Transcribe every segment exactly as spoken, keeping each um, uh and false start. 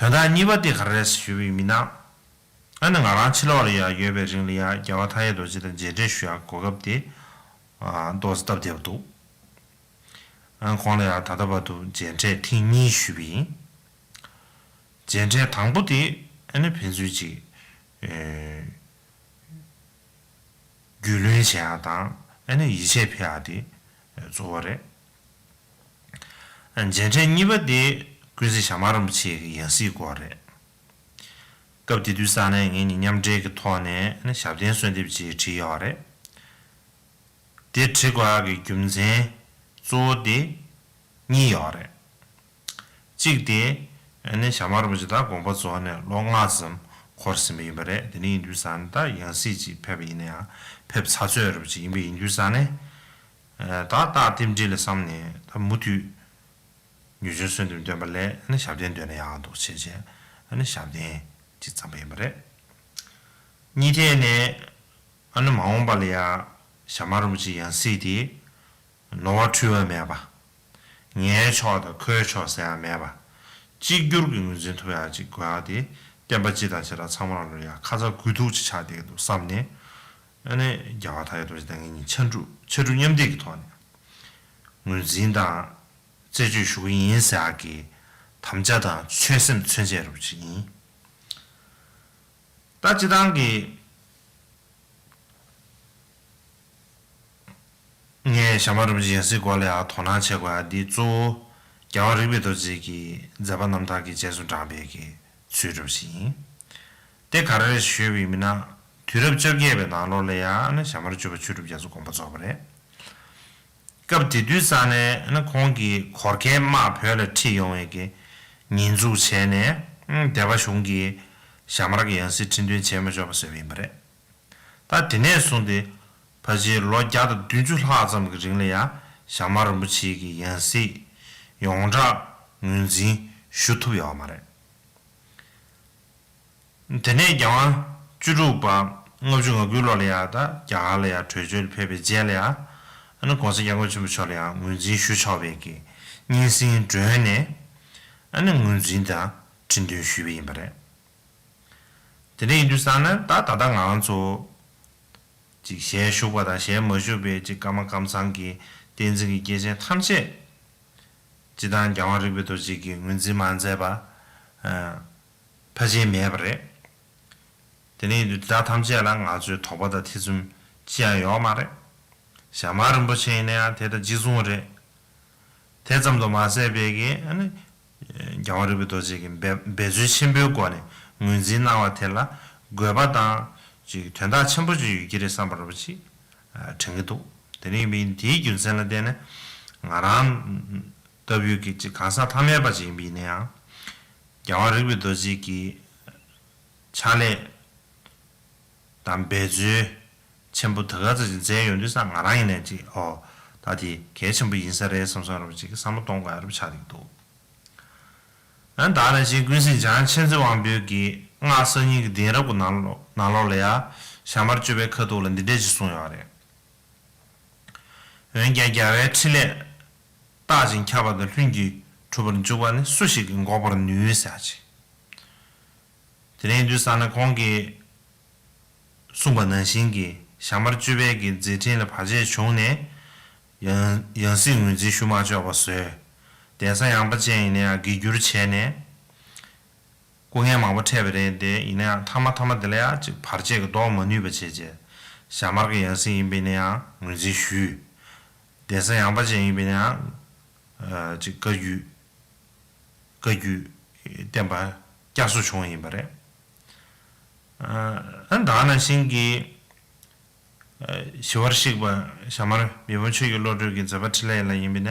དོན་དག་གཉིས་པ་དེ་ག་རེ་རེད་ཞུས་པ་ཡིན་ན། ཨ་ནི་ང་རང་ཕྱི་ལོགས་ལ་ཡང་ཡོད་པའི་རིང་ལ་ཡང་རྒྱལ་བ་མཐའ་ཡས་རྡོ་རྗེ་དང་མཇལ་འཕྲད་ཞུ་ཡག་གོ་སྐབས་དེ་ཨ་ཏོག་ཙམ་སྟབས་བདེ་པོ་འདུག་ཨ་ཁོང་ལ་ཡང་ད་ལྟ་བར་དུ་མཇལ་འཕྲད་ཐེངས་གཉིས་ཞུས་པ་ཡིན། མཇལ་འཕྲད་དང་པོ་དེ་ཨ་ནི་ཕན་ཚུན་གཅིག་ཨེ་རྒྱུས་ལོན་བྱེད་ཡག་དང་ཨ་ནི་ཡིད་ཆེས་འཕེལ་ཡག་དེ་གཙོ་བོ་རེད། མཇལ་འཕྲད་གཉིས་པ་དེ་ཀུན་གཟིགས་ཞྭ་དམར་རིན་པོ་ཆེ་གི་ཡང་སྲིད་སྐོར་རེད། སྐབས་དེ་དུས་ས་ནས་ངེད་གཉིས་མཉམ་འབྲེལ་གྱི་ཐོག་ནས་ཨ་ནི་ཞབས་བརྟན་གསོལ་འདེབས་ཅིག་བྲིས་ཡོད་རེད། དེ་བྲི་དགོས་ཡག་གི་རྒྱུ་མཚན་གཙོ་བོ་དེ་གཉིས་ཡོད་རེད། གཅིག་དེ་ཨ་ནི་ཞྭ་དམར་རིན་པོ་ཆེ་ད་དགོངས་པ་རྫོགས་ནས་ལོ་ལྔ་ཙམ་འཁོར་ཟིན་པ་ཡིན་པ་རེད། དེ་ནས་ཡིན་དུས་ཙང་ད་ཡང་སྲིད་ཅིག་ཕེབས་པ་ཡིན་ན་ཡང་ཕེབས་ཚར་ཚོད་རབ་ཅིག་ཡིན་པ་ཡིན་དུས་ཙང་ནས་ད་རྟགས་རྟེན་འབྲེལ་ལ་བསམ་ནས་ད་མུ་མཐུད་ཉེས་ཅན་གསོལ་འདེབས་འདོན་པ་ལས་ཨ་ནི་ཞབས་བརྟན་འདོན་ན་ཡག་འདུག་བྱས་བྱས་ཨ་ནི་ཞབས་བརྟན་ཅིག་བརྩམས་པ་ཡིན་པ་རེད། གཉིས་ཐད་ནས་ཨ་ནི་མ་འོངས་པ་ལ་ཡང་ཞྭ་དམར་རིན་པོ་ཆེའི་ཡང་སྲིད་དེ་ནོར་བ་འཁྲུལ་བ་མེད་པ། ངའི་ཕྱོགས་དང་ཁོའི་ཕྱོགས་ཟེར་ཡག་མེད་པ། གཅིག་གྱུར་གྱི་ངོས་འཛིན་ཐུབ་ཡག་ཅིག་དགོས་ཡག་དེ་བསྟན་པ་སྤྱི་དང་བྱེ་བྲག་ཚང་མ་ལ་ཡང་ཁ་ཚ་དགོས་གཏུགས་ཅིག་ཆགས་བསྡད་ཀྱི་འདུག་བསམ་ནས། ཨ་ནི་རྒྱལ་བ་མཐའ་ཡས་རྡོ་རྗེ་དང་ངེད་གཉིས་ཕྱར་གྲུ་ཕྱར་གྲུ་མཉམ་འདེགས་ཀྱི་ཐོག་ནས་ངོས་འཛིན་དང་རྩད་གཅོད་ཞུ་གི་ཡིན་ཟེར་ཡག་གི་དམ་བཅའ་དང་ཆོད་སེམས་མཚོན་བྱེད་རུ་ཅིག་ཡིན། ད་སྤྱི་བཏང་གི་ངས་ཞྭ་དམར་རིན་པོ་ཆེ་ཡང་སྲིད་སྐོར་ལ་ཡང་དོ་སྣང་བྱེད་དགོས་ཡག་འདི་གཙོ་བོ་རྒྱལ་བ་རིག་པའི་རྡོ་རྗེ་གི་མཛད་པ་རྣམ་ཐར་གྱི་རྗེས་སུ་འབྲངས་པའི་གི་ཚུལ་འདྲ་པོ་ཞིག་ཡིན། དེ་ག་རེ་ཞུས་པ་ཡིན་ན། དུས་རབས་བཅོ་བརྒྱད་པའི་ནང་ལོགས་ལ་ཡང་ཞྭ་དམར་ཆོས་པ་ཆོས་གྲུབ་རྒྱ་མཚོ་དགོངས་པ་རྫོགས་པ་རེད། སྐབས་དེ་དུས་ཙང་ནས་ཁོང་གིས་གོར་ཁའི་དམག་བོད་ལ་ཁྲིད་ཡོང་བའི་གི་ཉེས་འཛུགས་བྱས་ནས་སྡེ་པ་གཞུང་གིས་ཞྭ་དམར་གྱི་ཡང་སྲིད་ཁྲི་འདོན་བྱས་མ་ཆོག་པ་བཟོས་པ་ཡིན་པ་རེད། ད་དེ་ནས་བཟུང་སྟེ་ཕལ་ཆེར་ལོ་བརྒྱ་དང་བདུན་ཅུ་ལྷག་ཙམ་གྱི་རིང་ལ་ཡང་ཞྭ་དམར་རིན་པོ་ཆེ་གི་ཡང་སྲིད་ཡོངས་གྲགས་ངོས་འཛིན་ཞུ་ཐུབ་ཡོད་མ་རེད། དེ་ནས་རྒྱལ་དབང་བཅུ་དྲུག་པ་ལྔ་བཅུ་ང་དགུའི་ལོ་ལ་ཡང་ད་རྒྱ་གར་ལ་ཡང་བྲོས་བྱོལ་ཕེབས་པའི་རྗེས་ལ་ཡང་ཨ་ནི་གོང་ས་སྐྱབས་མགོན་ཆེན་པོ་མཆོག་ལ་ཡང་ངོས་འཛིན་ཞུ་ཆོག་པའི་གི་སྙན་སེང་སྒྲོན་ནས་ཨ་ནི་ངོས་འཛིན་དང་ཁྲི་འདོན་ཞུས་པ་ཡིན་པ་རེད། དེ་འདྲ་ཡིན་དུས་ཙང་ན་ད་ད་ལྟ་ང་རང་ཚོ་ཅིག་ཞལ་བཞུགས་པ་དང་ཞལ་མ་བཞུགས་པའི་ཅིག་ཀརྨ་ཀཾ་ཚང་གི་བསྟན་འཛིན་གྱི་སྐྱེས་ཆེན་ཐམས་ཅད་སྤྱི་བཏང་རྒྱལ་དབང་རིག་པའི་རྡོ་རྗེ་གིས་ངོས་འཛིན་མ་མཛད་པ་ཕལ་ཆེར་མེད་པ་རེད། དེ་ནས་དེ་དག་ཐམས་ཅད་ལ་ང་ཚོས་དོགས་པ་དང་ཐེ་ཚོམ་ཅི་ཡང་ཡོད་མ་རེད། ཞྭ་དམར་རིན་པོ་ཆེ་ཡིན་ན་ཡང་དེ་དང་གཅིག་མཚུངས་རེད། དེ་ཙམ་དུ་མ་ཟད་པའི་གི་ཨ་ནི་རྒྱལ་བ་རིན་པོ་རྡོ་རྗེ་གི་འབད་འབད་རྩོལ་ཆེན་པོའི་སྒོ་ནས་ངོས་འཛིན་གནང་བ་དེ་ལ་དགོས་པ་དང་ཅིག་དོན་དག་ཆེན་པོ་ཅིག་ཡོད་ཀྱི་རེད་བསམ་པ་རུ་ཅིག་དྲན་གྱི་འདུག་དེ་ནས་ཡིན་པའི་དེའི་རྒྱུ་མཚན་ལ་བརྟེན་ནས་ང་རང་ལྟ་བུའི་གི་ཅིག་གང་ཟག་ཐ་མལ་པ་ཅིག་ཡིན་པ་ཡིན་ན་ཡང་རྒྱལ་བ་རིན་པོ་རྡོ་རྗེ་གི་ཕྱག་ལས་དང་འབད་རྩོལ་ཆེན་པོ་དེ་ག་ཚོད་ཅིག་མཛད་ཡོང་དུས་ཙང་ང་རང་ཡིན་ནའི་ཅིག་ཨོ་ད་དེ་གལ་ཆེན་པོ་ཡིན་ས་རེད་བསམ་བསམ་རུ་ཅིག་བསམ་བློ་གཏོང་དགོས་ཡ་རུ་ཆགས་ཀྱི་འདུག་ཨ་ད་ནང་བཞིན་ཀུན་གཟིགས་འཇམ་དབྱངས་མཁྱེན་བརྩེ་དབང་པོའི་གི་སྔགས་གསར་རྙིང་གི་གདན་རབས་ཀྱི་ནང་ལོ་ནང་ལོགས་ལ་ཡ་ཞྭ་དམར་གཅོད་པའི་ཁ་ཐུག་ལ་འདི་འདྲས་ཅིག་གསུངས་ཡོད་རེད། འོན་ཀྱང་རྒྱལ་བའི་ཕྲིན་ལས་རྟག་ཅིང་ཁྱབ་པ་དང་ལྷུན་གྱིས་གྲུབ་པར་འཇུག་པ་ནི་སུ་ཞིག་གིས་འགོག་པར་ནུས་ཟེར་ཅིག་དེ་ནས་ཡིན་དུས་ཙང་ནས་ཁོང་གིས་གསུངས་པ་ནང་བཞིན་གྱི་ཞྭ་དམར་གཅོད་པའི་གི་མཛད་འཕྲིན་ལ་བར་ཆད་བྱུང་ནས་ཡང་ཡང་སྲིད་ངོས་འཛིན་ཞུ་མ་ཆོག་པ་བཟོས། གདན་ས་ཡངས་པ་ཅན་ཡིན་ན་ཡང་གི་འགྱུར་བྱས་ནས་སྐུ་ངལ་མང་པོ་འཕྲད་པ་རེད་དེ། ཡིན་ན་ཡང་མཐའ་མ་མཐའ་མ་དེ་ལ་ཡང་ཅིག་བར་ཆད་ཀྱིས་ཟློག་མ་ནུས་པ་བྱས་རྗེས་ཞྭ་དམར་གྱི་ཡང་སྲིད་ཡིན་པ་ཡིན་ན་ཡང་ངོས་འཛིན་ཞུས། གདན་ས་ཡངས་པ་ཅན་ཡིན་པ་ཡིན་ན་ཡང་ཅིག་བཀའ་བརྒྱུད་བཀའ་བརྒྱུད་བསྟན་པ་བསྐྱར་གསོ་བྱུང་བ་ཡིན་པ་རེད། ཨ་ད་ག་ནང་བཞིན་གྱི་ཞི་བར་གཤེགས་པ་ཞྭ་དམར་མི་ཕམ་ཆོས་ཀྱི་བློ་གྲོས་ཀྱི་མཛད་པ་འཕྲིན་ལས་ལ་ཡིན་པ་ན་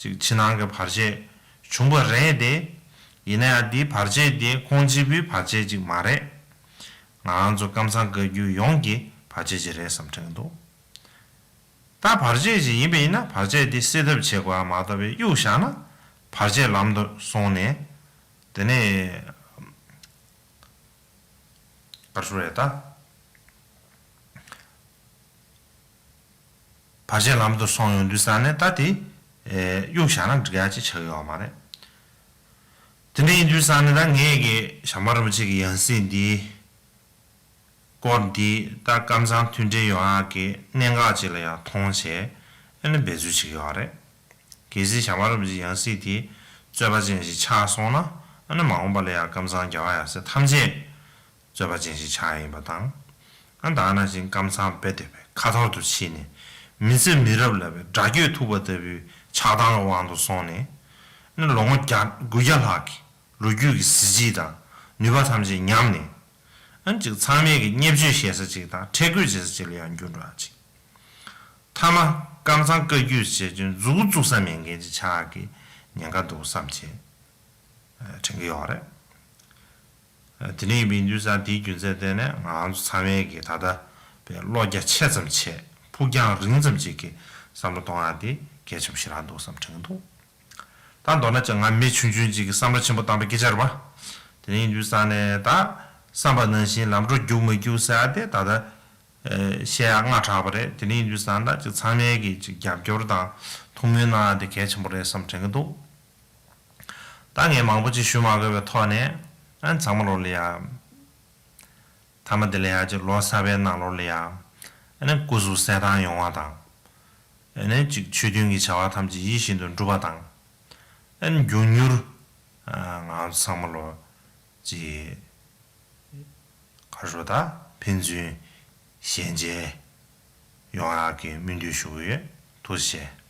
ཅིག་ཕྱི་ནང་གི་བར་ཆད་བྱུང་བ་རེད་དེ། ཡིན་ན་ཡང་འདིའི་བར་ཆད་དེ་ཁོང་གཅིག་པུའི་བར་ཆད་ཅིག་མ་རེད། ང་རང་ཚོ་ཀམ་ཚང་བཀའ་བརྒྱུད་ཡོངས་ཀྱི་བར་ཆད་ཅིག་རེད་བསམ་དྲན་གྱི་འདུག་ད་བར་ཆད་ཅིག་ཡིན་པ་ཡིན་ན་བར་ཆད་དེ་སེལ་ཐབས་བྱེད་དགོས་པ་མ་གཏོགས་པའི་གཡུག་བཞག་ན་བར་ཆད་ལམ་དུ་སོང་ནས་དེ་ནས་ག་རེ་ཞུ་རེད་ད། བར་ཆད་ལམ་དུ་སོང་ཡོང་དུས་ཙང་ནས་ད་དེ་གཡུག་བཞག་ན་འགྲིག་ཡ་ཅིག་ཆགས་ཡོད་མ་རེད། དེ་འདྲ་ཡིན་དུས་ཙང་ནས་ད་ངས་ཀྱི་ཞྭ་དམར་རིན་པོ་ཆེ་གི་ཡང་སྲིད་འདི་སྐོར་འདི་ད་ཀམ་ཚང་མཐུན་འབྲེལ་ཡོང་ཡག་གི་གནད་འགག་ཅིག་ལ་ཡང་མཐོང་བྱས་ཨ་ནི་འབད་རྩོལ་བྱེད་ཀྱི་ཡོད་རེད། གལ་སྲིད་ཞྭ་དམར་རིན་པོ་ཆེ་ཡང་སྲིད་དེ་རྩོད་པ་ཅན་ཞིག་ཆགས་སོང་ན་ཨ་ནི་མ་འོངས་པ་ལ་ཡང་ཀམ་ཚང་རྒྱལ་བ་ཡབ་སྲས་ཐམས་ཅད་རྩོད་པ་ཅན་ཞིག་ཆགས་ཡིན་པ་དང་། ཨ་ད་ནང་བཞིན་ཀམ་ཚང་རྦད་དེ་ཁ་ཐོར་དུ་ཕྱིན་ནས་མི་ཚེ་མི་རབས་ལ་བའི་དགྲ་གྱོད་ཐུག་པ་ལྟ་བུའི་ཆགས་སྡང་གི་དབང་དུ་སོང་ནས་ཨ་ནི་ལོ་ངོ་བརྒྱ་དགུ་བརྒྱ་ལྷག་གི་ལོ་རྒྱུས་ཀྱི་གཟི་བརྗིད་དང་ནུས་པ་ཐམས་ཅད་ཉམས་ནས་ཨ་ནི་ཅིག་ཚང་མས་ཀྱི་བརྙས་བཅོས་བྱེད་ས་ཅིག་དང་ཁྲེལ་དགོད་བྱེད་ས་ཅིག་ལ་ཡང་འགྱུར་འགྲོ་ཡ་ཅིག་མཐའ་མ་ཀམ་ཚང་བཀའ་བརྒྱུད་བྱས་ཀྱང་མཛུབ་གུ་བཙུགས་ས་མེད་མཁན་ཅིག་ཆགས་ཀྱི་ཉེན་ཁ་འདུག་བསམ་བྱས་དྲན་གྱི་ཡོད་རེད། དེ་ནས་ཡིན་པའི་དུས་ཙང་དེའི་རྒྱུ་མཚན་བརྟེན་ནས་ང་ཚོ་ཚང་མས་ཀྱི་ད་ལྟ་བའི་བློ་རྒྱ་ཆེ་ཙམ་བྱས་ཕུགས་རྒྱང་རིང་ཙམ་ཅིག་གི་བསམ་བློ་གཏོང་ཡག་དེ་གལ་ཆེན་པོ་ཞེ་དྲག་འདུག་བསམ་དྲན་གྱི་འདུག་ད་མདོར་ན་ཅིག་ང་མི་ཆུང་ཆུང་ཅིག་གི་བསམ་བློ་ཆེན་པོ་བཏང་པའི་སྐད་ཆ་རེད་པ། དེ་ནས་ཡིན་དུས་ཙང་ནས་ད་བསམ་པ་ནང་བཞིན་ལམ་འགྲོ་རྒྱུག་མི་རྒྱུག་ཟེར་ཡག་དེ་ད་ལྟ་བཤད་ཡག་སྔ་དྲགས་པ་རེད། དེ་ནས་ཡིན་དུས་ཙང་ད་ཅིག་ཚང་མས་ཀྱི་ཅིག་རྒྱབ་སྐྱོར་དང་ཐུགས་སྨོན་གནང་ཡག་དེ་གལ་ཆེན་པོ་རེད་བསམ་དྲན་གྱི་འདུག་ད་ངས་མང་པོ་ཅིག་ཞུ་མ་དགོས་པའི་ཐོག་ནས་ཨ་ཚང་མ་ལོ་ལ་ཡ། མཐའ་མ་དེ་ལ་ཡ་ཅིག་ལོ་གསར་པའི་ནང་ལོགས་ལ་ཡ། ཨ་ནི་སྐུ་གཟུགས་གསལ་ཐང་ཡོང་བ་དང་། ཨ་ནི་ཅིག་ཆོས་མཐུན་གྱི་བྱ་བ་ཐམས་ཅད་ཡིད་བཞིན་དུ་འགྲུབ་པ་དང་། ཨ་ནི་མགྱོགས་མྱུར། ང་ཚང་མ་ལོ། ཅིག་ག་རེ་ཟེར་ད། ཕན་ཚུན་ཞལ་མཇལ་ཡོང་ཡག་གི་སྨོན་འདུན་ཞུ་གི་ཡོད། ཐུགས་རྗེ་ཆེ།